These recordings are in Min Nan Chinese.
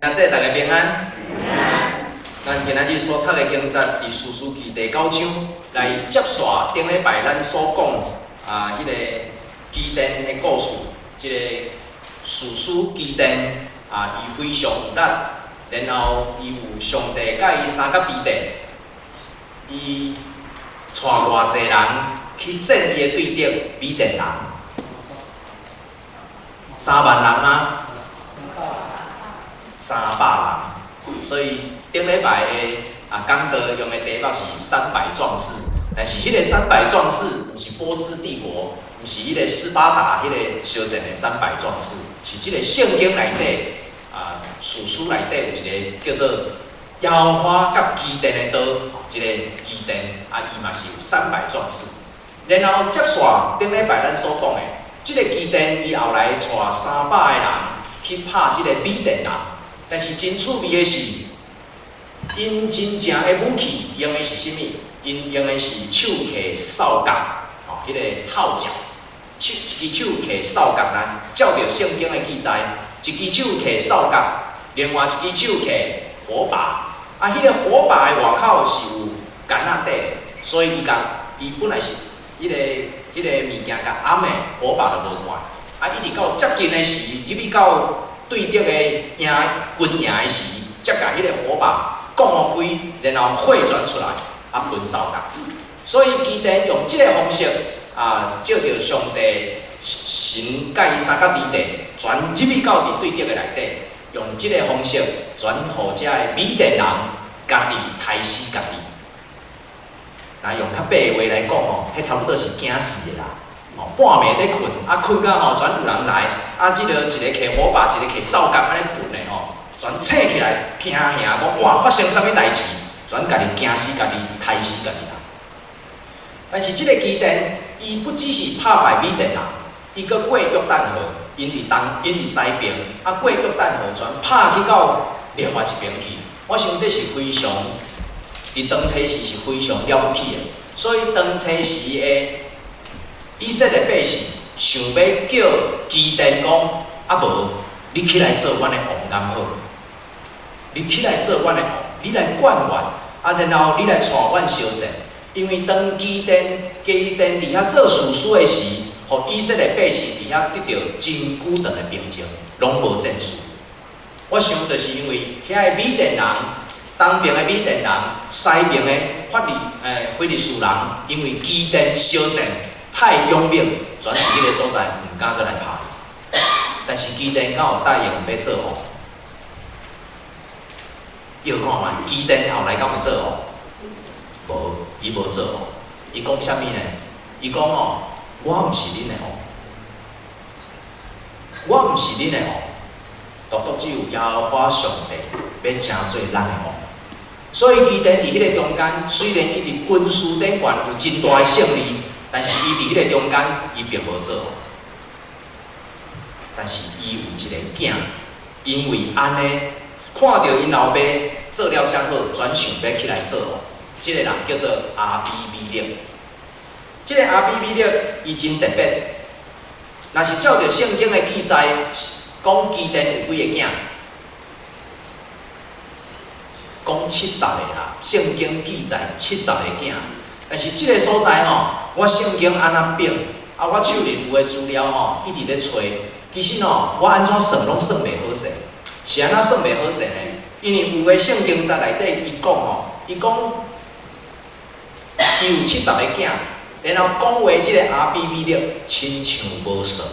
兄弟大家平安。咱今仔日所讀的經節，佇士師記第九章，來接續頂禮拜咱所講啊，彼個基甸的故事，這個士師基甸啊，伊非常有力，然後伊有上帝佮伊相佮佇咧，伊帶偌濟人去戰伊的對敵米甸人，3萬人嗎？300人，所以頂禮拜的啊講道用的題目是三百壯士，但是彼個三百壯士毋是波斯帝國，毋是彼個斯巴達彼個相戰的三百壯士，是這個聖經內底啊史書內底有一個叫做耶和華佮基甸的刀，這個基甸啊，伊嘛是有三百壯士。然後接續頂禮拜咱所講的，這個基甸伊後來帶300個人去拍這個米甸人。但是真趣味的是，𪜶真正的武器用的是啥物？𪜶用的是手提掃角，吼，彼個號角，手一支手提掃角啦。照著聖經的記載，一支手提掃角，另外一支手提火把。啊，彼個火把的外口是有桿仔底，所以伊共伊本來是彼個物件共掩的，火把就無看。啊，一直到接近的時，入去到對敵的營軍營的時，才共彼個火把降開，然後火轉出來，啊噴掃角。所以基甸用這個方式啊，藉著上帝神佮伊相佮佇咧，全入去到佇對敵的內底，用這個方式全予遮的米甸人家己刣死家己。若用較白的話來講吼，彼差不多是驚死的啦。哦，半暝咧睏，啊睏到吼，全有人來，啊這個一個提火把，一個提掃角，按呢噴的吼，全醒起來驚嚇，講哇發生啥物代誌，全家己驚死家己，刣死家己啦。但是這個基甸，伊不只是拍敗米甸人，伊閣過約旦河，𪜶佇東，𪜶佇西邊，啊過約旦河，全拍去到另外一邊去。我想這是非常，佇當初時是非常了不起的。所以當初時的以色列百姓想欲叫基甸講，啊無，你起來做阮的王敢好？你起來做阮的王，你來管阮，啊然後你來帶阮相戰。因為當基甸佇遐做士師的時，予以色列百姓佇遐得著真久長的平靜，攏無戰事。我想就是因為遐个米甸人，東邊的米甸人，西邊的非利士人，因為基甸相戰太勇猛，全佇彼個所在毋敢閣來拍伊。但是基甸敢有答應欲做王？臆看覓，基甸後來敢有做王？無，伊無做王。伊講啥物呢？伊講哦，我毋是恁的王，我毋是恁的王，獨獨只有耶和華上帝欲成做咱的王。所以基甸佇彼個中間，雖然伊佇軍事頂懸有真大的勝利，但是伊佇彼個中間，伊並無做王。但是伊有一个囝，因為按呢，看著𪜶老爸做了遮好，全想欲起來做王。這個人叫做亞比米勒。這個亞比米勒伊真特別。若是照著聖經的記載，講基甸有幾个囝？講七十個啦。聖經記載七十個囝。但是這個所在吼，我聖經按怎編？啊，我手裡有的資料吼，一直咧揣。其實吼，我按怎算攏算袂好勢。是按怎算袂好勢呢？因為有的聖經節內底伊講吼，伊講伊有七十个囝，然後講話這個亞比米勒親像無算。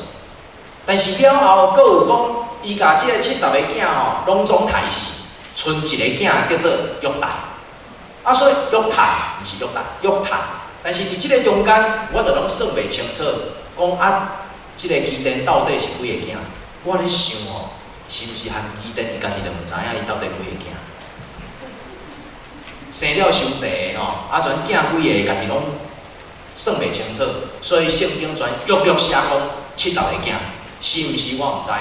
但是了後，閣有講，伊共這個七十个囝吼，攏總刣死，賰一个囝叫做約旦。啊，所以約坦毋是約旦，約坦。但是佇這個中間，我就攏算袂清楚，講啊，這個基甸到底是幾个囝？我咧想吼，是毋是含基甸伊家己都毋知影伊到底幾个囝？生了傷濟吼，啊，全囝幾个，家己攏算袂清楚，所以聖經全約略寫講七十個囝，是毋是我毋知。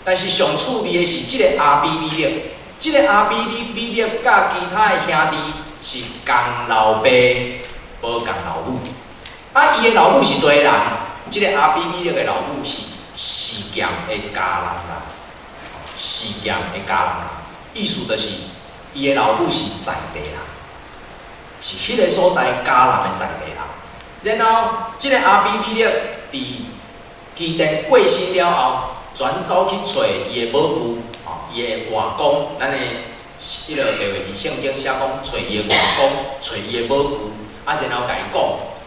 但是上趣味的是，這個亞比米勒，這個亞比米勒佮其他的兄弟是仝老爸，無仝老母。啊，伊的老母是佗个人？這個亞比米勒的老母是示劍的迦南人。示劍的迦南人，意思就是伊的老母是在地人，是彼个所在迦南的在地人。然後，這个亞比米勒佇基甸過身了後，轉走去揣伊的母舅，吼，伊的外公，咱的彼个白話字聖經寫講，揣伊的外公，揣伊的母舅，啊，然後共伊講，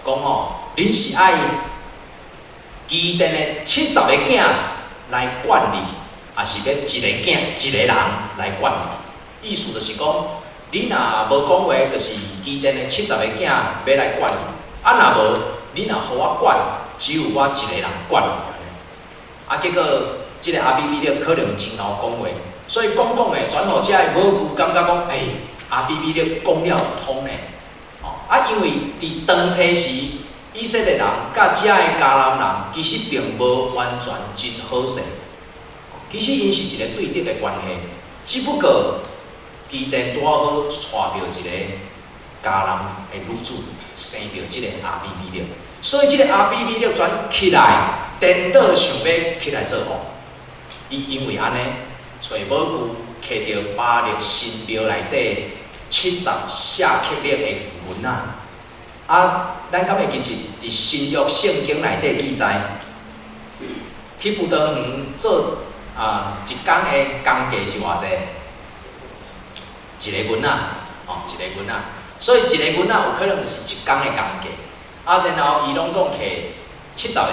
講吼，恁是愛基甸的七十个囝來管理，抑是欲一個囝一個人來管理？意思就是講，你若無講話，就是基甸的七十个囝欲來管理；啊，若無，你若予我管，只有我一個人管理按呢。啊，結果這个亞比米勒可能真𠢕講話，所以講講的，轉予遮个母舅感覺講，欸，亞比米勒講了有通呢。哦，啊，因為佇當初時，以色列人佮遮个迦南人其實並無完全真好勢，其實𪜶是一个對敵的關係，只不過基甸拄好娶著一个迦南的女子，生著這个亞比米勒，所以這个亞比米勒轉起來，顛倒想欲起來做王。伊因為按呢，揣母舅揢著巴力神廟內底70舍客勒的銀仔。啊，咱敢會記得佇新約聖經內底記載，去葡萄園做啊一工的工價是偌濟？一个銀仔，吼，一个銀仔。所以一个銀仔有可能就是一工的工價。啊，然後伊攏總摕七十個，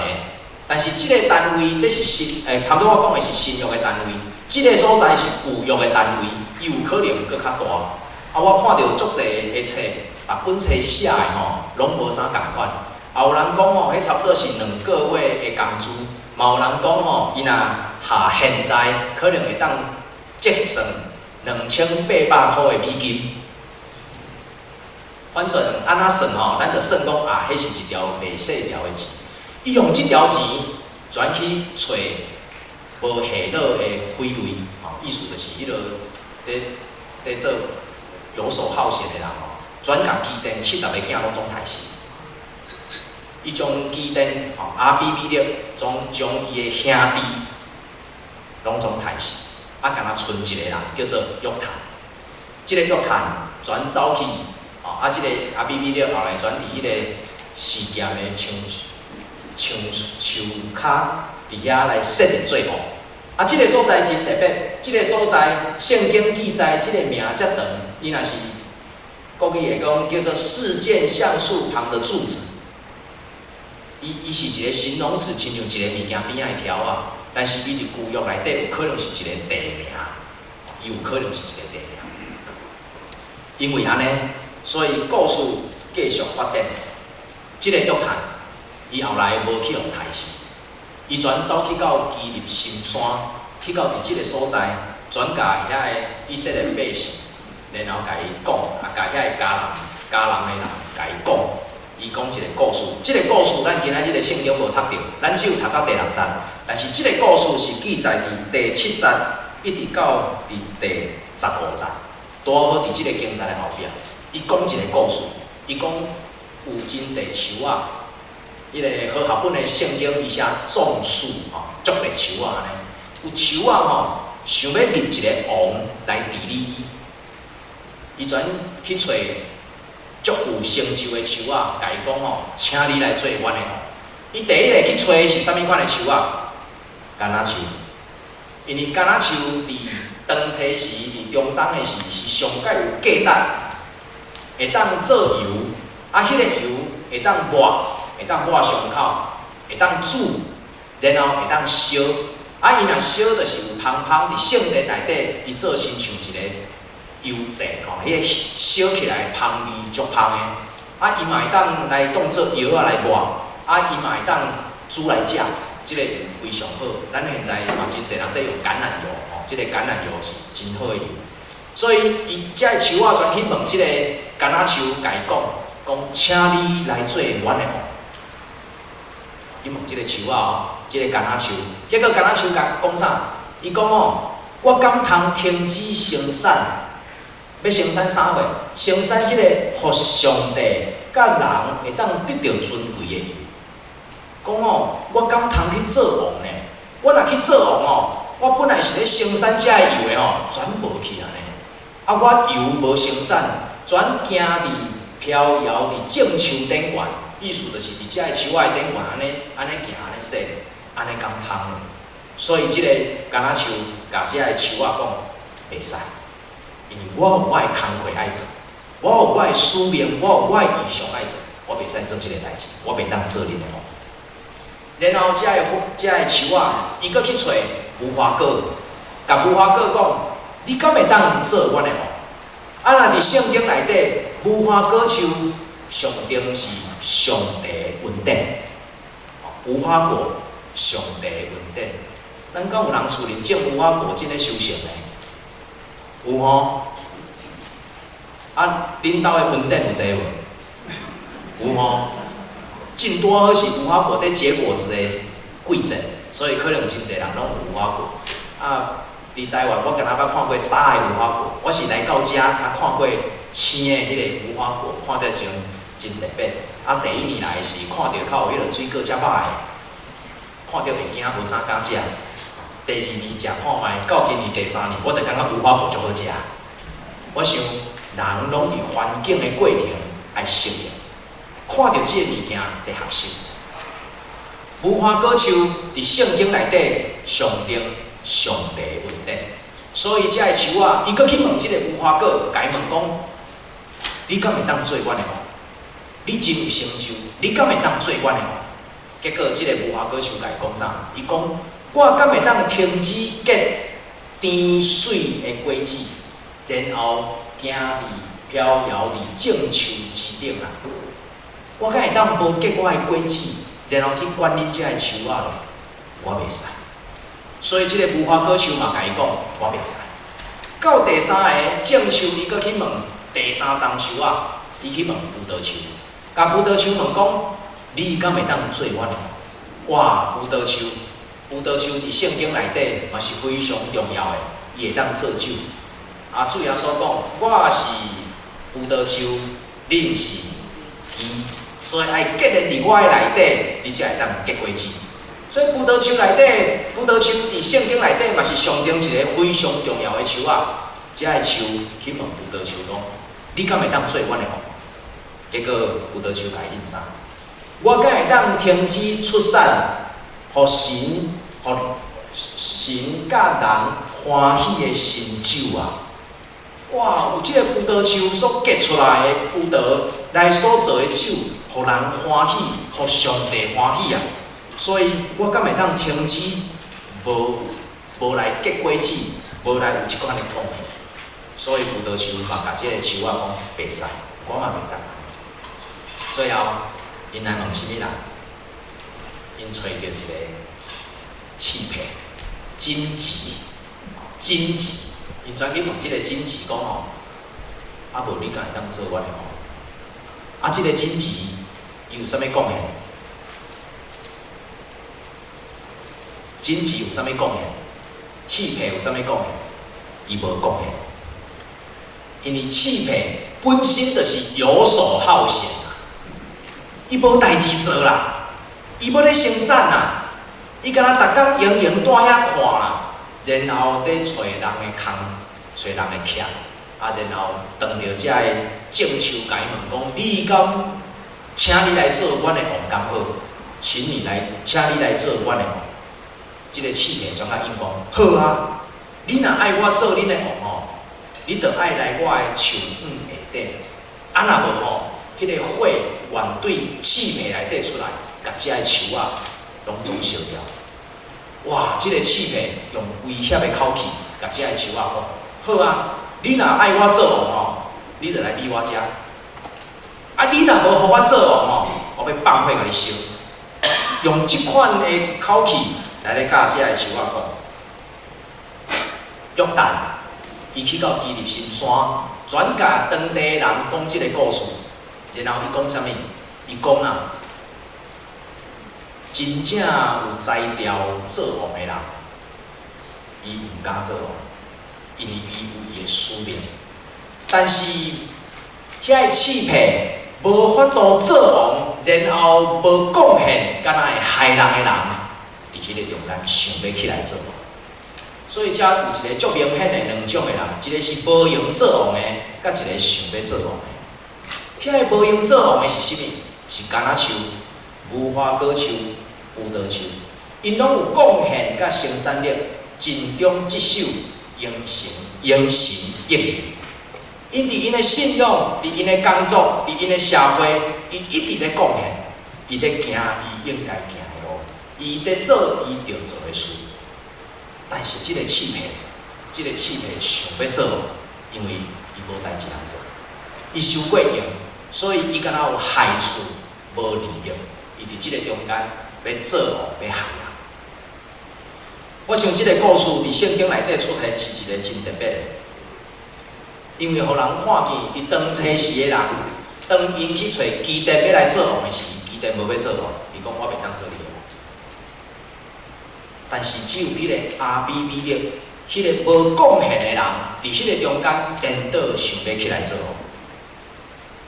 但是這个單位這是新，欸，頭拄我講的是新約的單位，這个所在是舊約的單位，伊有可能閣較大。啊，我看著足濟的冊，逐本冊寫的吼，攏無啥仝款。啊，有人講吼，彼差不多是2個月的工資，嘛有人講吼，伊若下現在可能會當折算2800箍的美金。反正按怎算吼，咱就算講啊，彼是一條袂細條的錢。伊用這條錢轉去揣無下落的匪類，吼，意思就是彼落佇佇做遊手好閒的人吼，轉共基甸七十个囝攏總刣死。伊將基甸吼亞比米勒將將伊的兄弟攏總刣死，啊，干焦賰一个人叫做約坦。這个約坦轉走去，吼，啊，這个亞比米勒後來轉佇彼個示劍的樹樹樹跤佇遐來設立做王。啊，這个所在真特別，這个所在聖經記載這个名遮長，伊若是國語會講叫做示劍橡樹旁的柱子。伊伊是一个形容詞，親像一个物件邊仔的柱仔，但是伊佇舊約內底有可能是一個地名，伊有可能是一個地名。因為按呢，所以故事繼續發展。這个約坦，伊後來無去予刣死，伊轉走去到基立深山，去到佇這个所在，轉共遐个以色列百姓，然後共伊講，啊，共遐个迦南迦南的人共伊講，伊講一個故事。這个故事咱今仔日的聖經無讀著，咱只有讀到第六節。但是這个故事是記載佇第七節，一直到佇第15節，拄好佇這个經節的後壁。伊講一个故事，伊講有真濟樹仔，彼个和合本的聖經伊寫眾樹吼，足濟樹仔按呢。有樹仔吼，想欲立一個王來治理伊，伊轉去揣足有成就的樹仔，共伊講吼，請你來做阮的王。伊第一個去揣的是啥物款的樹仔？橄欖樹。因為橄欖樹佇當初時，佇中東的時是上蓋有價值，會當做油，啊，彼個油會當抹，會當抹傷口，會當煮，然後會當燒。啊，伊若燒就是有芳芳佇聖殿內底，伊做親像一個油祭吼，彼個燒起來芳味足芳的。啊，伊嘛會當來當做藥仔來抹，啊，伊嘛會當煮來食，這个油非常好。咱現在嘛真濟人佇用橄欖油吼，這个橄欖油是真好的油。所以伊遮个樹仔轉去問這个橄欖樹，共伊講，講請你來做阮的王。伊問這个樹仔哦，這个橄欖樹，結果橄欖樹共講啥？伊講哦，我敢通停止生產？欲生產啥貨？生產彼個予上帝佮人會當得著尊貴的油。講哦，我敢通去做王呢？我若去做王哦，我本來是咧生產這个油的吼，全無去啊呢。啊，我油無生產，全行佇飄搖佇眾樹頂懸，意思就是佇這个樹仔頂懸按呢按呢行按呢踅，按呢敢通呢？所以這个橄欖樹共這个樹仔講，袂使，因為我有我的工課愛做，我有我的使命，我有我的異象愛做，我袂使做這个代誌，我袂當做恁的王。然後這个這个樹仔，伊閣去揣無花果，共無花果講，你敢會當做阮的王？啊，若佇聖經內底，無花果樹象徵是上帝恩典，無花果上帝恩典。咱敢有人厝裡種無花果，這个修成的？有吼？啊，恁兜的恩典有濟無？有吼？真拄好是無花果佇結果子的季節，所以可能真濟人攏有無花果。啊，佇台灣我敢若捌看過焦的無花果，我是來到遮才看過青的彼个無花果，看著真真特別。啊，第一年來是看著較有彼个水果遮歹的，看著會驚無啥敢食。第二年食看覓，到今年第三年，我就感覺無花果足好食。我想人攏佇環境的過程愛適應，看著這个物件佇學習。無花果樹佇聖經內底象徵上帝恩典，所以這个樹仔，伊閣去問這个無花果，共伊問講：你敢會當做阮的王？你真有成就，你敢會當做阮的王？結果這个無花果樹共伊講啥？伊講：我敢會當停止結甜媠的果子，然後行佇飄搖佇眾樹之頂啊！我敢會當無結我的果子，然後去管恁遮的樹仔咧？我袂使。所以這个無花果樹嘛，共伊講，我袂使。到第三个眾樹，伊閣去問第三欉樹仔，伊去問葡萄樹，共葡萄樹問講：你敢會當做阮的王？哇！葡萄樹，葡萄樹佇聖經內底嘛是非常重要的，伊會當做酒。啊，主耶穌講，我是葡萄樹，恁是枝，所以愛結連佇我的內底，你才會當結果子。所以葡萄樹內底，葡萄樹佇聖經內底嘛是象徵一个非常重要的樹仔。這个樹去問葡萄樹講：你敢會當做阮的王？結果葡萄樹共伊應啥？我敢會當停止出產，予神、予神佮人歡喜的新酒啊！哇！有這个葡萄樹所結出來的葡萄來所做的酒，予人歡喜，予上帝歡喜啊！所以我敢會當停止無無來結果子，無來有這款的貢獻。所以葡萄樹嘛，共這个樹仔講袂使，我嘛袂當。最後，𪜶來問啥物人？𪜶揣著一个刺皮，荊棘，荊棘。𪜶轉去問這个荊棘講吼，啊無你敢會當做阮的王？啊，這个荊棘伊有啥物貢獻？荊棘有啥物貢獻？刺皮有啥物貢獻？伊無貢獻，因為刺皮本身就是遊手好閒啊，伊無代誌做啦，伊無咧生產啦，伊敢若逐工閒閒蹛遐看啦，然後佇揣人的空，揣人的隙，啊，然後當著遮个眾樹共伊問講：你敢請你來做阮的王敢好？請你來，請你來做阮的王。這个刺皮怎啊應講？好啊，你若愛我做恁的王吼，你著愛來我的樹蔭下底。啊，若無吼，彼个火願對刺皮內底出來，共遮个樹仔攏總燒掉。哇！這个刺皮用威脅的口氣，共遮个樹仔講：好啊，你若愛我做王吼，你著來佇我遮。啊，你若無予我做王吼，我欲放火共你燒。用這款的口氣來咧佮遮个樹仔講。約旦，伊去到基立新山，轉共當地人講這个故事，然後伊講啥物？伊講啊，真正有才調做王的人，伊毋敢做王，因為伊有伊的使命。但是遐个刺皮無法度做王，然後無貢獻，敢若會害人的人，佇彼个中間想欲起來做王。所以遮有一个足明顯的兩種的人，一個是無閒做王的，佮一個想欲做王的。遐個無閒做王的是啥物？是橄欖樹、無花果樹、葡萄樹，𪜶攏有貢獻佮生產力，盡忠職守，榮神榮神益人。𪜶佇𪜶的信仰，佇𪜶的工作，佇𪜶的社會，伊一直咧貢獻，伊咧行伊應該行的路，伊咧做伊著做的事。但是這個刺客，這個刺客想欲做王，因為伊無代誌通做，伊傷過閒，所以伊敢若有害處無利益，伊佇這個中間欲做王，欲害人。我想這個故事佇聖經內底出現是一個真特別的，因為予人看見佇當初時的人，當𪜶去揣基甸欲來做王的時，基甸無欲做王，伊講我袂當做你的王。但是只有彼個亞比米勒，彼個無貢獻的人，佇彼個中間顛倒想欲起來做王。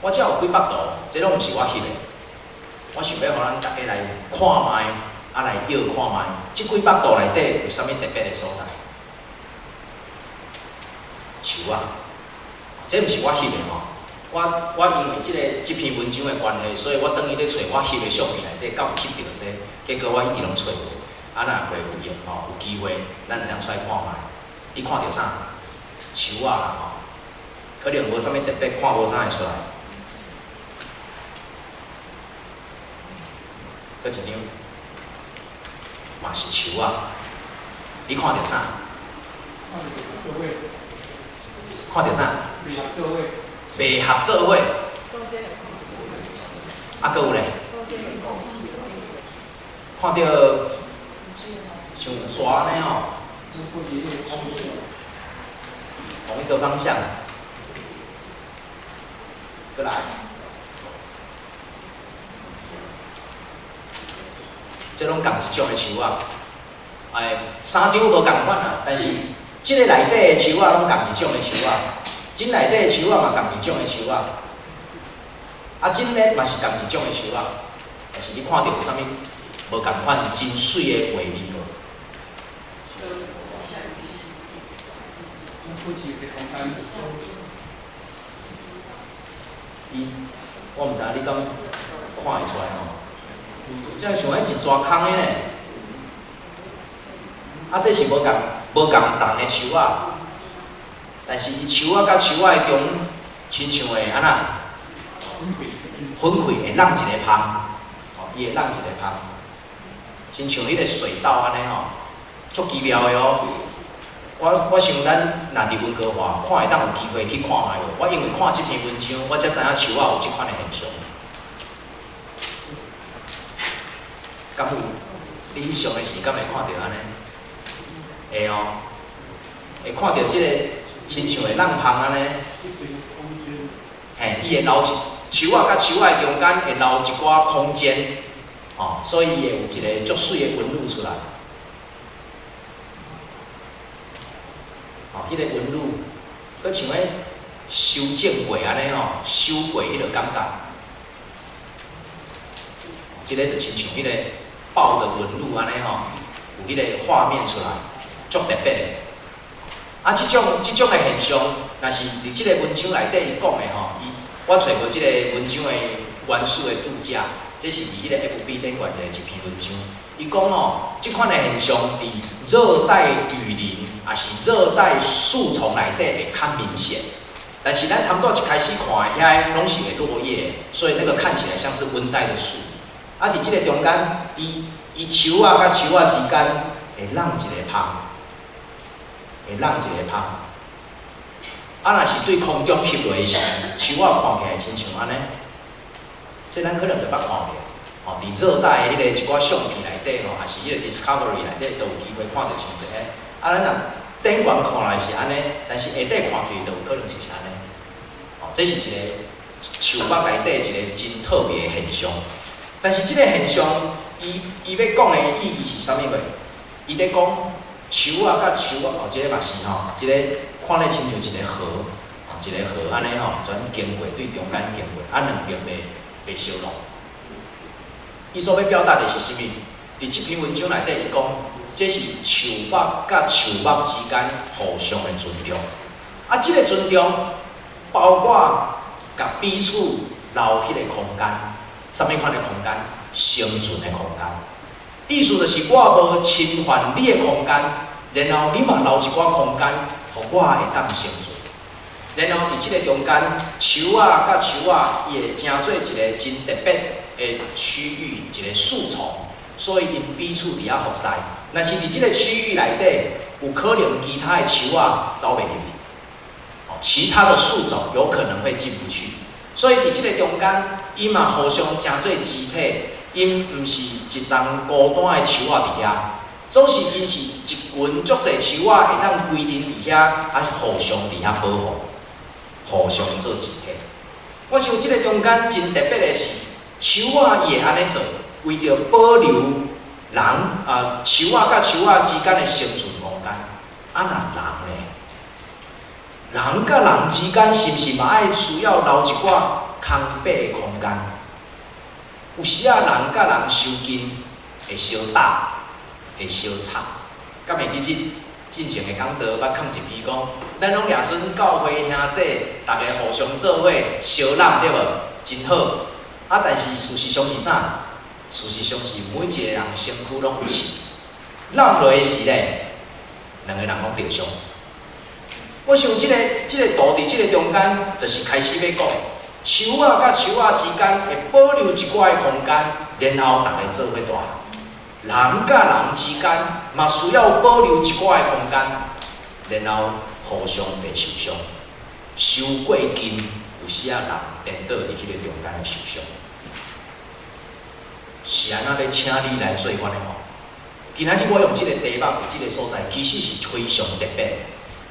我遮有幾幅圖，這攏毋是我翕的，我想欲予咱逐家來看覓，啊來臆看覓。這幾幅圖內底有啥物特別的所在？樹仔，這毋是我翕的吼。我因為這個這篇文章的關係，所以我轉去咧揣我翕的相片內底，敢有翕著這個？結果我一直攏揣無。啊，若會有閒吼，有機會，咱會當出來看覓。你看著啥？樹仔啦吼，可能無啥物特別，看無啥會出來。閣一張，嘛是樹仔。你看著啥？看著啥？袂合做伙。啊，閣有咧？看著像蛇按呢吼，同一個方向，閣來，這攏仝一種的樹仔，哎，三張無仝款啊，但是這個內底的樹仔攏仝一種的樹仔，這內底的樹仔嘛仝一種的樹仔，啊，這个嘛是仝一種的樹仔，但是你看著有啥物無仝款真媠的畫面無？伊，我毋知影你敢看會出來吼？這像彼一逝空的呢。啊，這是無仝無仝叢的樹仔，但是伊樹仔佮樹仔的中，親像會按怎？分開會挵一个縫，吼，伊會挵一個縫，親像彼個隧道按呢吼，足奇妙的哦。我想咱若佇溫哥華，看會當有機會去看覓無？我因為看這篇文章，我才知影樹仔有這款的現象。敢有？你翕相的時，敢會看著按呢？會哦，會看著這個親像會挵縫按呢。嘿，伊會留一樹仔佮樹仔的中間會留一寡空間，吼，所以伊會有一個足媠的紋路出來。吼，彼個紋路，閣像彼修正過按呢吼，修過彼個感覺。這个就親像彼個豹的紋路按呢吼，有彼個畫面出來，足特別的。啊，這種的現象，若是佇這個文章內底伊講的吼，伊我揣無這個文章的原始的作者，這是佇彼個 FB 頂懸的一篇文章。伊講吼，這款的現象佇熱帶雨林，抑是熱帶樹叢內底會較明顯。但是咱頭拄仔一開始看的遐個攏是會落葉，所以那個看起來像是溫帶的樹。啊，佇這個中間，伊伊樹仔佮樹仔之間會挵一个縫，會挵一个縫。啊，若是對空中翕落的時，樹仔看起來親像按呢，這咱可能就捌看過。吼，佇熱帶的彼個一寡相片內底吼，抑是彼個 Discovery 內底，都有機會看著像這个。啊，咱若頂懸看來是按呢，但是下底看起就有可能是按呢。吼，這是一個樹木內底一個真特別的現象。但是這個現象，伊伊欲講的意義是啥物貨？伊咧講樹仔佮樹仔，哦，這個嘛是吼，這個看咧親像一个河，哦，一個河按呢吼，轉經過對中間經過，啊，兩邊袂袂相挵。伊所欲表達的是啥物？佇這篇文章內底，伊講這是樹木佮樹木之間互相的尊重。啊，這个尊重包括共彼此留彼个空間，啥物款的空間？生存的空間。意思就是我無侵犯你的空間，然後你嘛留一寡空間，予我會當生存。然後佇這个中間，樹仔佮樹仔，伊會成做一个真特別的區域，一个樹叢，所以𪜶彼此佇遐服侍。若是佇這个區域內底，有可能其他的樹仔走袂入去，其他的樹種有可能會進不去。所以佇這个中間，伊嘛互相成做肢體，𪜶毋是一叢孤單的樹仔佇遐，總是𪜶是一群足濟樹仔會當規陣佇遐，啊互相佇遐保護，互相做肢體。我想這个中間真特別的是，樹仔伊會按呢做，為著保留人啊樹仔佮樹仔之間的生存空間。啊若人呢？人佮人之間是毋是嘛愛需要留一寡空白的空間？有時仔人佮人相近會相搭，會相插。敢會記得進前的講道捌囥一篇講，咱攏掠準教會兄弟，逐家互相做伙相攬對無？真好。啊，但是事實上是啥？事實上是每一个人身軀攏有刺，攬落的時咧，兩个人攏著傷。我想這个圖佇這个中間，就是開始欲講，樹仔佮樹仔之間會保留一寡的空間，然後逐家做伙大漢。人佮人之間嘛需要保留一寡的空間，然後互相袂受傷。傷過近，有時仔人顛倒佇彼个中間會受傷。是按怎欲請你來做阮的王？今仔日我用這个題目佇這个所在，其實是非常特別。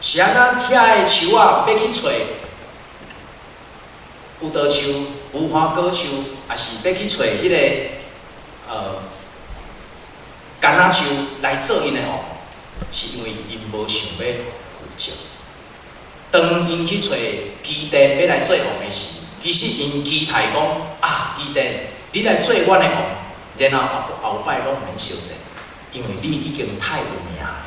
是按怎遐的樹仔欲去揣葡萄樹、無花果樹，抑是欲去揣彼个柑仔樹來做𪜶的王？是因為𪜶無想欲負責。當𪜶去揣基甸欲來做王的時，其實𪜶期待講啊，基甸，你來做阮的王，然後後後擺攏毋免相戰，因為你已經太有名了。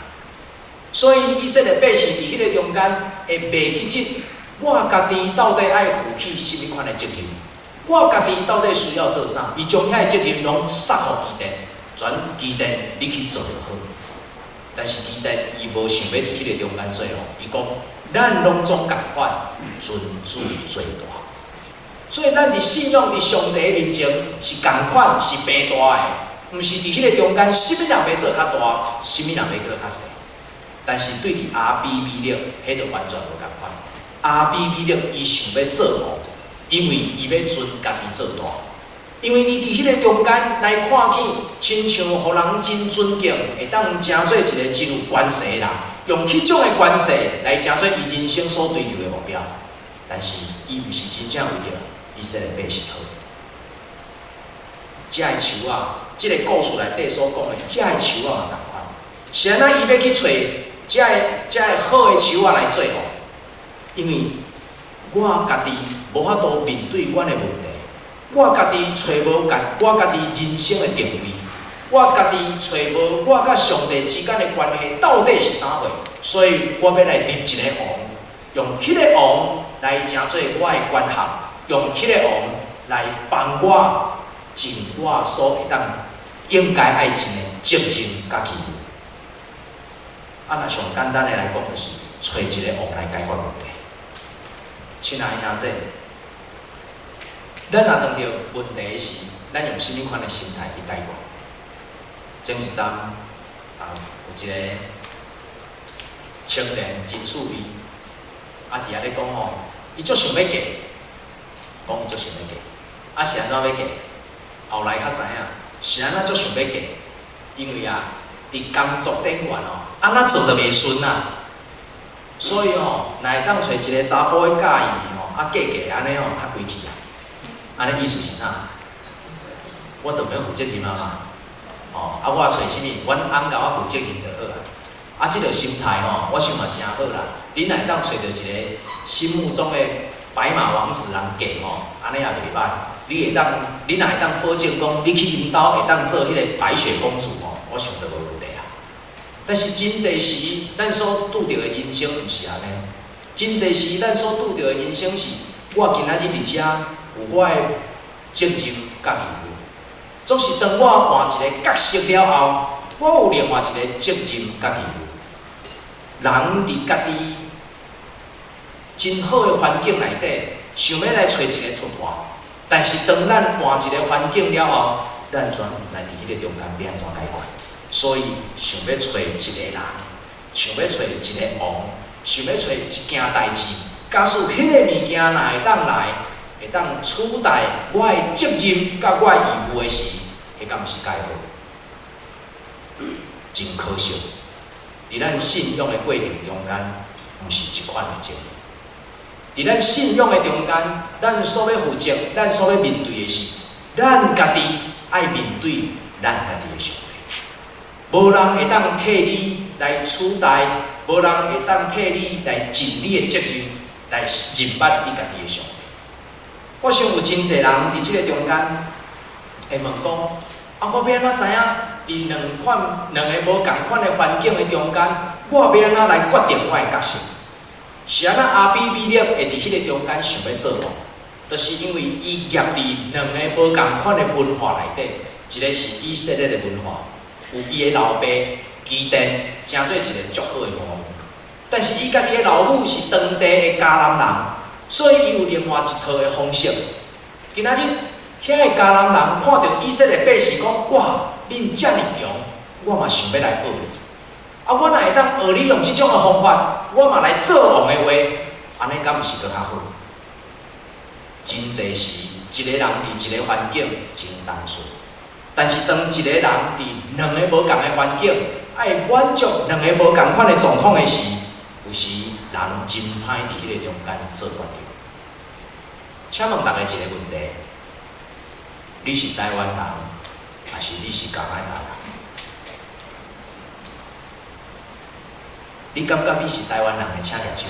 所以以色列百姓佇彼个中間會袂記得，我家己到底愛負起啥物款的責任？我家己到底需要做啥？伊將遐个責任攏捒予基甸，全基甸你去做就好。但是基甸伊無想欲佇彼个中間做王，伊講咱攏總仝款，尊主最大。所以咱佇信仰佇上帝面前是仝款，是平大的，毋是佇彼个中間，啥物人欲做較大，啥物人欲做較細。但是對佇亞比米勒，彼就完全無仝款。亞比米勒伊想欲做王，因為伊欲尊家己做大。因為伊佇彼個中間來看見，親像予人真尊敬，會當成做一個真有權勢的人，用彼種的權勢來成做伊人生所追求的目標。但是伊毋是真正為著以色列百姓好。這个樹仔，這个故事內底所講的，這个樹仔嘛仝款。是按怎伊欲去揣這个好的樹仔來做王？因為我家己無法度面對阮的問題，我家己揣無家，我家己人生的定位，我家己揣無我佮上帝之間的關係到底是啥貨，所以我欲來立一个王，用彼个王來成做我的管轄，用彼个王來幫我盡我所會當應該愛盡的責任佮義務。啊，若上簡單的來講，就是揣一个王來解決問題。親愛兄弟，咱若當著問題時，咱用啥物款的心態去解決？前一陣啊，有一个青年真趣味，啊，佇遐咧講吼，伊足想欲嫁，講伊足想欲嫁，啊是按怎欲嫁？後來較知影，是按怎足想欲嫁？因為啊，佇工作頂懸哦，按怎做都袂順啊，所以吼，若會當揣一个查埔去佮意吼，啊嫁嫁按呢吼較規氣啊。按呢意思是啥？我就免負責任啊嘛，吼啊我揣啥物，阮翁共我負責任就好啊。啊，這个心態吼，我想嘛誠好啦。你若會當揣著一个心目中的白馬王子人嫁吼，按呢也袂䆀。你會當，你若會當保證講，你去𪜶兜會當做彼个白雪公主吼，我想就無問題啊。但是真濟時，咱所拄著的人生毋是按呢。真濟時，咱所拄著的人生是，我今仔日佇遮有我的責任佮義務。總是當我換一个角色了後，我有另外一个責任佮義務。人佇家己真好的環境內底，想欲來揣一个突破，但是當咱換一个環境了後，咱全毋知佇彼个中間欲按怎解決。所以想欲揣一个人，想欲揣一个王，想欲揣一件代誌，假使彼个物件若會當來，會當取代我的責任佮我的義務的時，彼敢毋是蓋好？真可惜，佇咱信仰的過程中間，毋是這款的情形。佇咱信仰的中間，咱所欲負責，咱所欲面對的是，咱家己愛面對咱家己的上帝。無人會當替你來取代，無人會當替你來盡你的責任，來認捌你家己的上帝。我想有真濟人佇這个中間會問講：啊，我欲按怎知影？佇兩款兩个無仝款的環境的中間，我欲按怎來決定我的角色？是按怎亞比米勒會佇彼个中間想欲做王？就是因為伊夾佇兩個無仝款的文化內底，一个是以色列的文化，有伊的老爸基甸，成做一個足好的模樣。但是伊家己的老母是當地的迦南人，所以伊有另外一套的方式。今仔日遐个迦南人看著以色列百姓講：哇，恁遮爾強，我嘛想欲來學你。啊，我若會當學你用這種的方法，我嘛來做王的話，按呢敢毋是閣較好？真濟時，一个人佇一个環境真單純，但是當一個人佇兩個無仝的環境，愛滿足兩个無仝款的狀況的時，有時人真歹佇彼个中間做決定。請問大家一个問題：你是台灣人，抑是你是加拿大人？你感覺你是台灣人的，請舉手。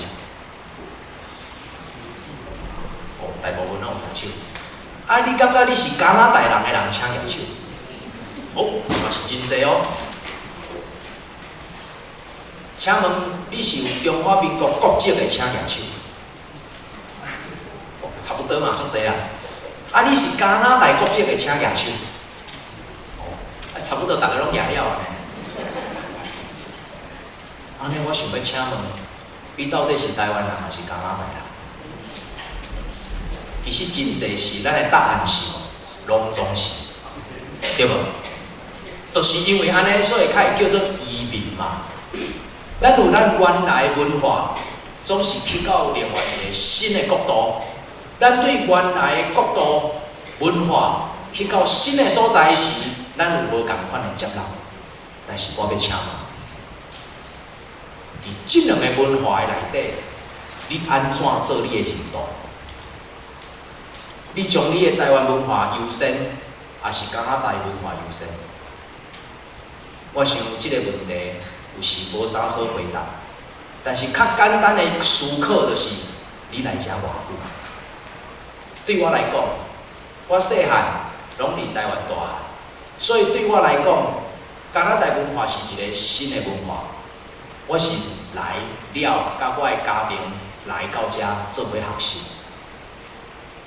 哦，大部分攏有舉手。啊，你感覺你是加拿大人的人，請舉手。哦，嘛是真濟哦。請問你是有中華民國國籍的，請舉手。哦，差不多嘛，足濟啦。啊，你是加拿大國籍的，請舉手。哦，啊，差不多，逐个攏舉了按呢。按呢，我想欲請問，你到底是台灣人抑是加拿大人？其實真濟時，咱的答案是攏總是，對無？就是因為按呢，所以較會叫做移民嘛。咱有咱原來的文化，總是去到另外一个新的國度。咱對原來的國度文化去到新的所在時，咱有無仝款的接納？但是我欲請問，佇這兩个文化的內底，你按怎做你的認同？你將你的台灣文化優先，抑是加拿大文化優先？我想這个問題有時無啥好回答，但是較簡單的思考就是：你來遮偌久？對我來講，我細漢攏佇台灣大漢，所以對我來講，加拿大文化是一个新的文化。我是來了，佮我的家庭來到遮做伙學習，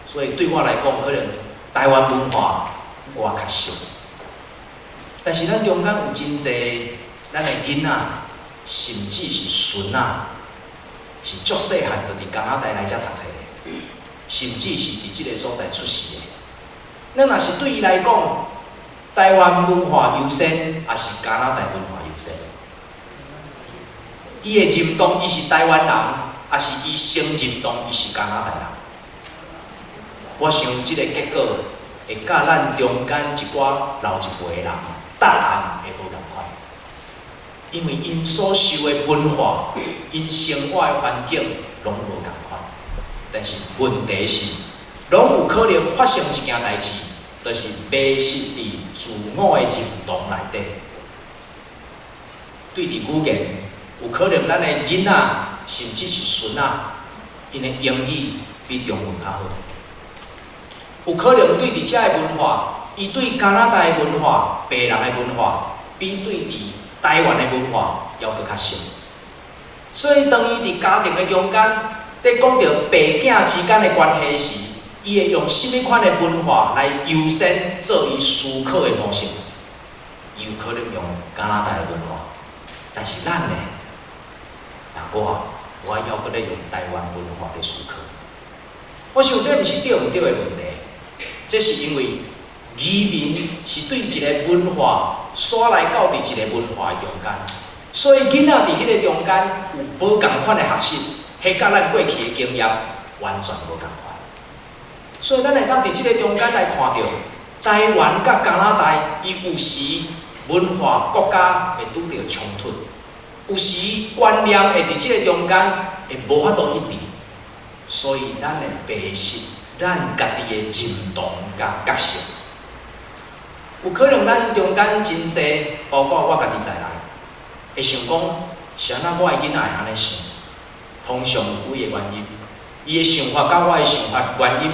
所以對我來講，可能台灣文化我較熟。但是咱中間有真濟咱的囡仔，甚至是孫仔，是足細漢就佇加拿大來遮讀冊的，甚至是佇這个所在出世的。咱若是對伊來講，台灣文化優先，抑是加拿大文化優先？伊會認同伊是台灣人，抑是伊先認同伊是加拿大人？我想這个結果會佮咱中間一寡老一輩的人答案會無仝款，因為𪜶所受的文化、𪜶生活的環境攏無仝款。但是問題是，攏有可能發生一件代誌，就是迷失佇自我的認同內底。對佇語言，有可能咱的囡仔，甚至是孫仔，𪜶的英語比中文較好。有可能對佇遮的文化，伊對加拿大的文化、白人的文化，比對佇台灣的文化猶閣較深。所以當伊佇家庭的中間，佇講著爸囝之間的關係時，伊會用啥物款的文化來優先做伊思考的模式？伊有可能用加拿大的文化，但是咱呢？若我，我猶閣咧用台灣文化佇思考。我想這毋是對毋對的問題，這是因為移民是對一个文化徙來到佇一个文化的中間，所以囡仔佇彼个中間有無仝款的學習，彼佮咱過去的經驗完全無仝款。所以咱會當佇這个中間來看著，台灣佮加拿大，伊有時文化國家會拄著衝突，有時觀念會佇這个中間會無法度一致，所以咱會迷失咱家己的認同佮角色。有可能咱中間真濟，包括我家己在內，會想講，是按怎我的囡仔會按呢想？通常有幾个原因，伊的想法佮我的想法原因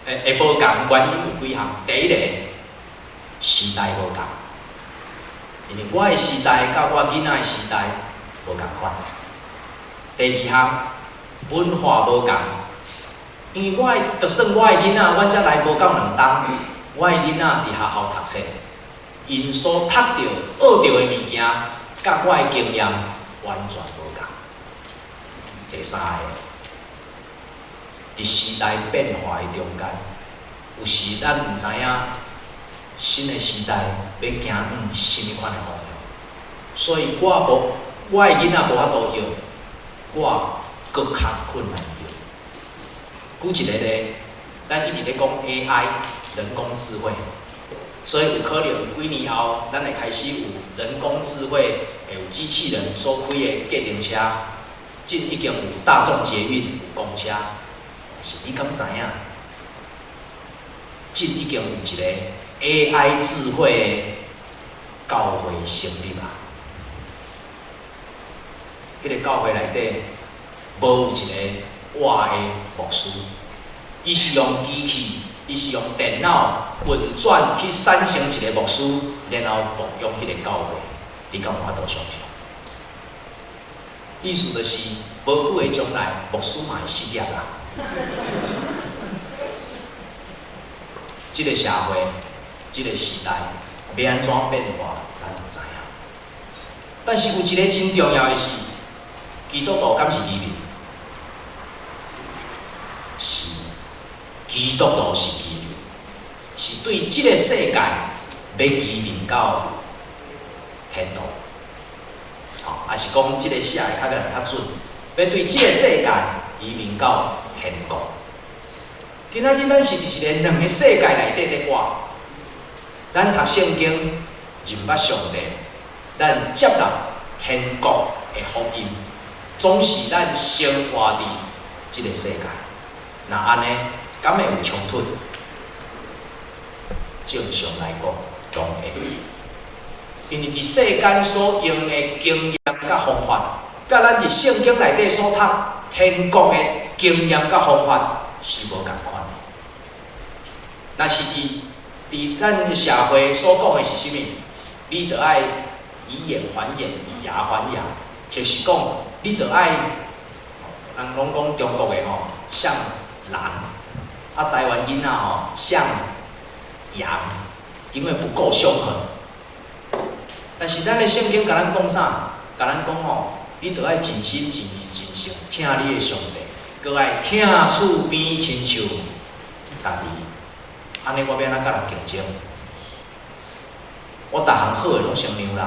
會無仝，原因有幾項。第一个，時代無仝，因為我的時代佮我囡仔的時代無仝款。第二項，文化無仝，因為我的就算我的囡仔，阮才來無夠2冬，我的囡仔佇學校讀冊，𪜶所讀著、學著的物件，佮我的經驗完全無仝。第三个，佇時代變化的中間，有時咱毋知影新的時代欲行向啥物款的方向，所以我無我的囡仔無法度學，我閣較困難學。舉一个例，咱一直咧講 AI 人工智慧，所以有可能幾年後，咱會開始有人工智慧，會有機器人所開的計程車，這已經有大眾捷運、有公車，但是你敢知影？這已經有一个 AI 智慧的教會成立啊！彼个教會內底無有一个活的牧師，伊是用機器，伊是用電腦運轉去產生一个牧師，然後牧養彼个教會。你敢有法度想像？意思就是無久的將來，牧師嘛會失業啦。這个社會，這个時代，欲按怎變化，咱毋知影。但是有一个真重要的是，基督徒敢是移民？是，基督徒是移民，是對這个世界欲移民到天堂。吼，抑是講這个寫的較較準，欲對這个世界移民到天國。今仔日咱是佇一个兩个世界內底佇活，咱讀聖經，認捌上帝，咱接納天國的福音，總是咱生活佇這个世界。若按呢，敢會有衝突？正常來講，攏會。因為佇世間所用的經驗佮方法，佮咱佇聖經內底所讀天國的經驗佮方法是無仝款的。若是佇咱社會所講的是啥物？你著愛以眼還眼，以牙還牙，就是講你著愛，人攏講中國的吼像狼，啊台灣囡仔吼像羊，因為不夠兇狠。但是咱的聖經共咱講啥？共咱講吼，你著愛盡心盡意盡性疼你的上帝，閣愛疼厝邊親像家己。按呢我欲按怎佮人競爭？我逐項好的攏先讓人，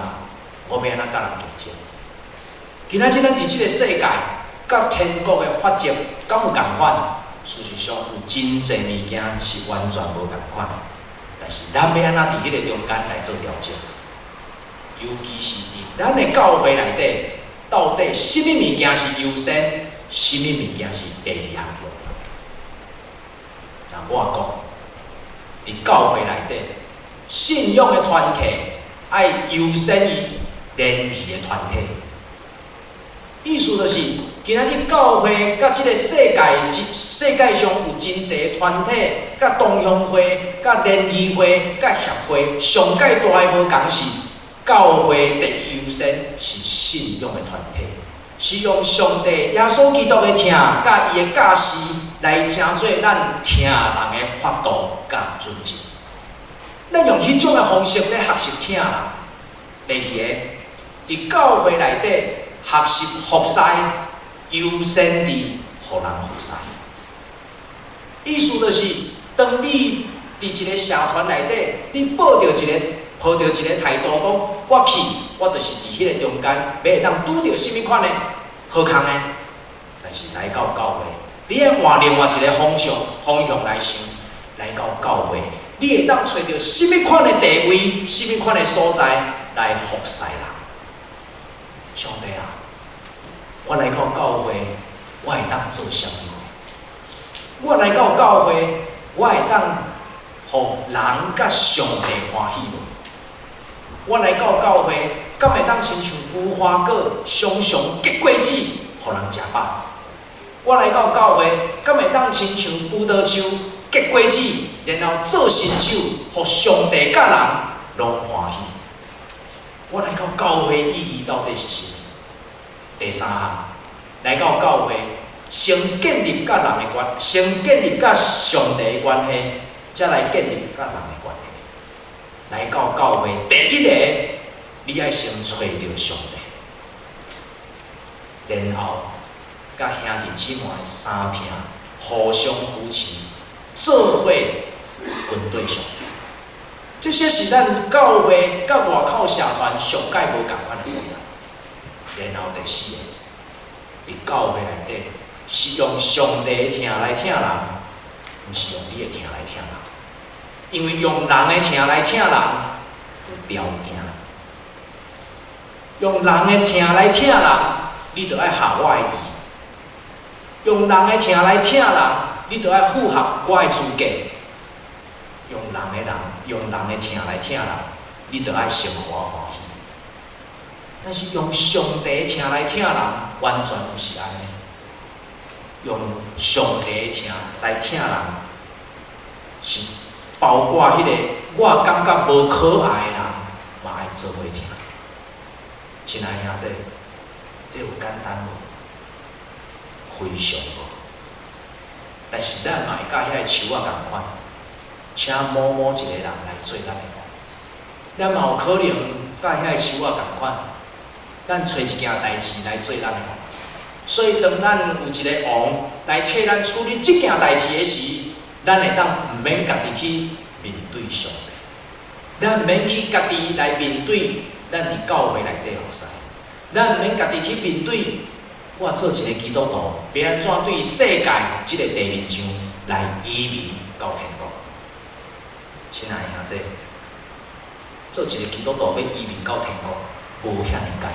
我欲按怎佮人競爭？今仔日咱佇這个世界，佮天國的法則敢有仝款？事實上有真濟物件是完全無仝款的。但是咱欲按怎佇彼个中間來做調整？尤其是佇咱的教會內底，到底啥物物件是優先，啥物物件是第二項重要？那我講，佇教會內底，信仰的團契愛優先於聯誼的團體。意思就是，今仔日教會佮這个世界，世界上有真濟團體，佮同鄉會、佮聯誼會、佮協會，上蓋大的無仝是，教會第一優先是信仰的團體，是用上帝耶穌基督的疼，佮伊的教示來成做咱疼人的法度佮準則。咱用彼種的方式咧學習疼人。第二个，佇教會內底學習服侍，優先佇予人服侍。意思就是，當你佇一个社團內底，你抱著一個態度，講我去，我就是佇彼個中間，欲會當拄著啥物款的好康的。但是來到教會，你愛換另外一個方向來想，來到教會，你會當揣著啥物款的地位，啥物款的所在來服侍人。上帝啊，我來到教會，我會當做啥物？我來到教會，我會當予人佮上帝歡喜無？我來到教會，敢會當親像無花果，常常結果子，予人食飽？我來到教會，敢會當親像葡萄樹結果子，然後做新酒，予上帝佮人攏歡喜？我來到教會意義到底是啥物？第三項，來到教會，先建立佮人的關，先建立佮上帝的關係，才來建立佮人的關係。來到教會，第一個，你愛先揣著上帝，然後佮兄弟姊妹相疼，互相扶持，做伙跟對上帝。這些是咱教會佮外口社團上蓋無仝款的所在。然後第四个，佇教會內底是用上帝的疼來疼人，毋是用你的疼來疼人。因為用人的疼來疼人有條件，用人的疼來疼人，你著愛合我的意；用人的疼來疼人，你著愛符合我的資格。用人的疼來疼人，你著愛先予我歡喜。但是用上帝的疼來疼人，完全毋是按呢。用上帝的疼來疼人，是包括彼個我感覺無可愛的人，嘛愛做伙疼。親愛兄弟，這有簡單無？非常無。但是咱嘛會佮遐个樹仔仝款，請某某一個人來做咱的王。咱嘛有可能佮遐个樹仔仝款，咱揣一件代誌來做咱的王。所以當咱有一个王來替咱處理這件代誌的時，咱會當毋免家己去面對上帝，咱毋免去家己來面對咱佇教會內底服侍，咱毋免家己去面對我做一个基督徒，欲按怎對世界這个地面上來移民到天國。親愛的兄弟，做一个基督徒欲移民到天國，無遐爾簡單。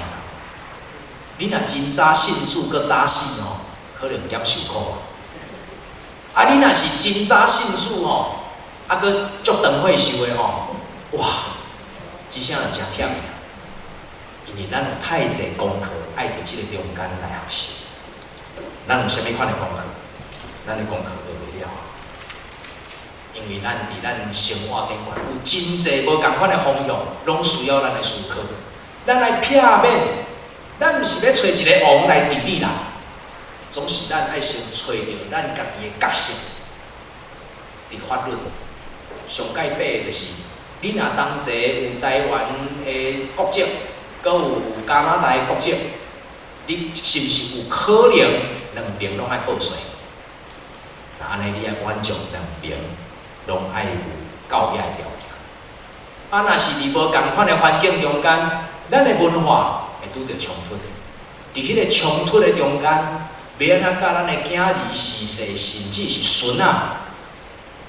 你若真早信主，閣早死吼，可能減受苦。啊，你若是真早信主吼，啊，閣足長歲壽的吼，哇，真正誠忝。因為咱有太濟功課愛佇這个中間來學習。咱有啥物款的功課？咱的功課學袂了。因為咱佇咱生活頂懸有真濟無仝款的方向，攏需要咱來思考。咱來避免，咱毋是欲揣一个王來治理人，總是咱愛先揣著咱家己的角色。佇法律上蓋白的就是，你若當齊有台灣的國籍，閣有加拿大的國籍，你是毋是有可能兩邊攏愛報稅？若按呢，你愛滿足兩邊攏愛有夠遐的條件。啊，若是佇無仝款的環境中間，咱的文化會拄著衝突。佇彼个衝突的中間，欲按怎佮咱的囝兒、婿婿，甚至是孫仔，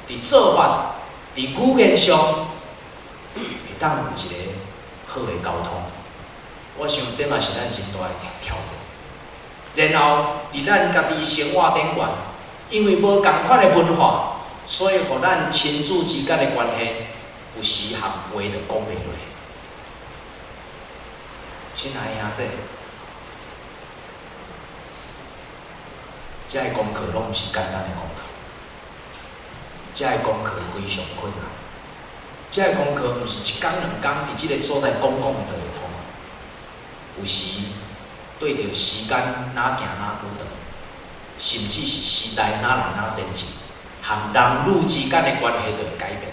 佇做法、佇語言上，會當有一個好的溝通。我想這嘛是咱真大的挑戰。然後，佇咱家己生活頂懸，因為無仝款的文化，所以予咱親子之間的關係，有時和話就講袂落。親愛的兄弟，這个功課攏毋是簡單的功課，這个功課非常困難。這个功課毋是一工兩工佇這个所在講講就會通。有時對著時間哪行哪久長，甚至是時代哪來哪先進，和男女之間的關係就會改變。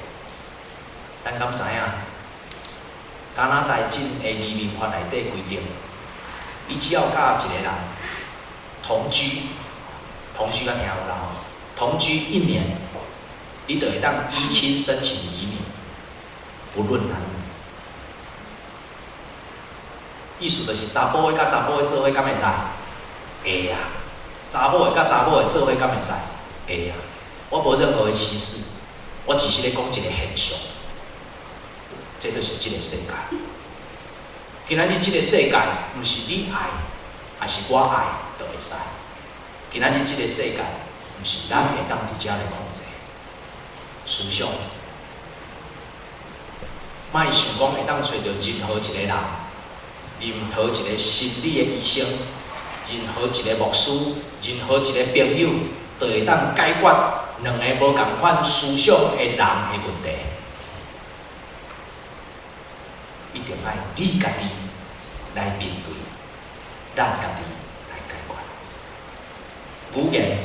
咱敢知影？加拿大進的移民法內底規定，你只要佮一個人同居，同居敢聽有啦吼？同居一年，你就會當依親申請移民，不論男女。意思就是查埔的佮查埔的做伙敢會使？會啊。查某的佮查某的做伙敢會使？會啊。我無任何的歧視，我只是咧講一個現象。這就是這個世界。今仔日這個世界，毋是你愛，抑是我愛，就會使。今仔日這個世界，毋是咱會當佇遮來控制。思想，莫想講會當揣著任何一個人，任何一個心理的醫生，任何一個牧師，任何一個朋友，就會當解決兩个無仝款思想的人的問題。一定愛你家己來面對，咱家己來解決。語言，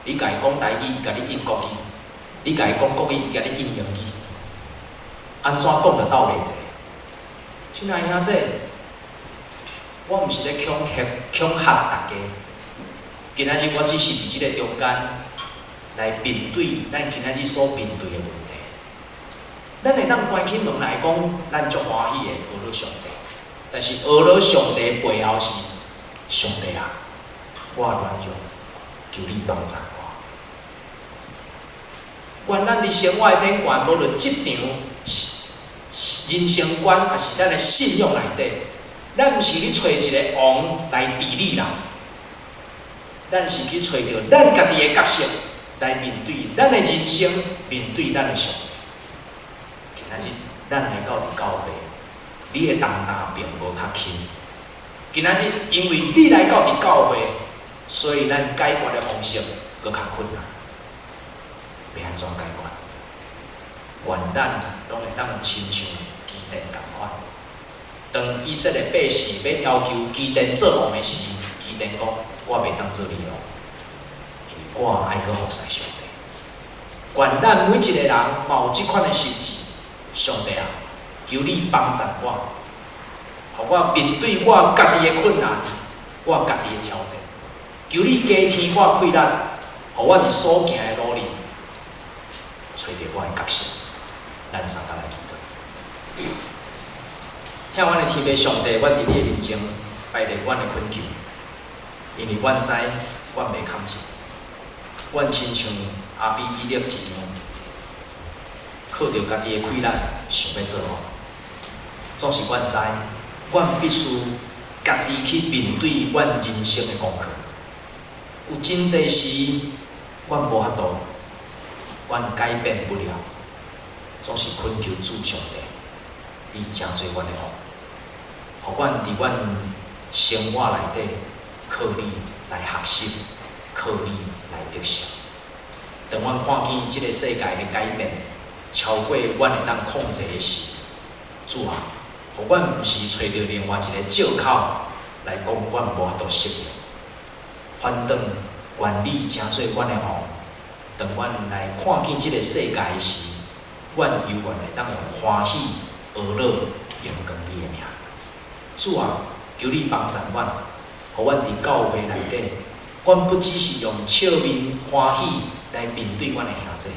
你共伊講台語，伊共你應國語；你共伊講國語，伊共你應英語。按怎講就鬥袂濟。親愛兄弟，我毋是咧恐嚇恐嚇大家。今仔日我只是佇這个中間來面對咱今仔日所面對的問題。咱會當關起門來講，咱足歡喜的學了上帝。但是學了上帝背後是上帝啊，我軟弱，求你幫助我。願咱佇生活頂懸，無論職場、人生觀，抑是咱的信仰內底，咱毋是去揣一个王來治理人，咱是去揣著咱家己的角色來面對咱的人生，面對咱的上帝。今仔日咱來到佇教會，你的重擔並無較輕。今仔日因為你來到佇教會，所以咱解決的方式閣較困難。欲按怎解決？願咱攏會當親像基甸仝款。當以色列百姓欲要求基甸做王的時，基甸講：我袂當做你王，因為我愛閣服侍上帝。願咱每一個人嘛有這款的心志。上帝啊，求你幫助我，予我面對我家己的困難，我家己的挑戰。求你加添我氣力，予我佇所行的路裡，揣著我的角色。咱相共來祈禱。疼阮的天父上帝，阮佇你的面前擺列阮的懇求，因為阮知阮袂堪盡，阮親像亞比米勒一樣，靠著家己的氣力想欲做王。總是阮知，阮必須家己去面對阮人生的功課。有真濟時，阮無法度，阮改變不了，總是懇求主上帝，你成做阮的王，予阮佇阮生活內底靠你來學習，靠你來得勝。當阮看見這个世界的改變，超過阮會當控制的時，主啊，予阮毋是揣著另外一个借口來講，阮無法度適應。反轉，願你成做阮的王。當阮來看見這个世界時，阮猶原會當用歡喜、呵樂、榮光你的名。主啊，求你幫助阮，予阮佇教會內底，阮不只是用笑面歡喜來面對阮的兄弟，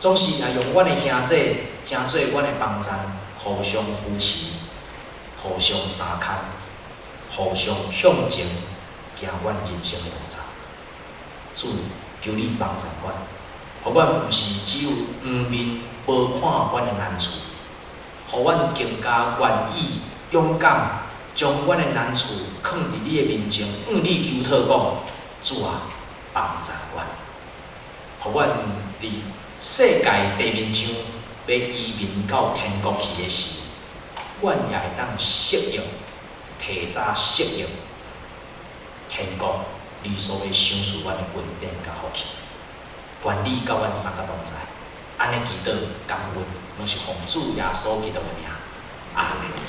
總是也用阮的兄弟成做阮的幫贊，互相扶持，互相相牽，互相向前行阮人生的路程。主，求你幫助阮，予阮毋是只有黃面無看阮的難處，予阮更加願意勇敢，將阮的難處囥佇你的面前，向你求討講，主啊，幫助阮，予阮佇世界地面上欲移民到天國去的時，阮也會當適應，提早適應天國你所欲賞賜阮的恩典佮福氣。願你佮阮三個同在，按呢祈禱感恩，攏是奉主耶穌基督的名，阿門。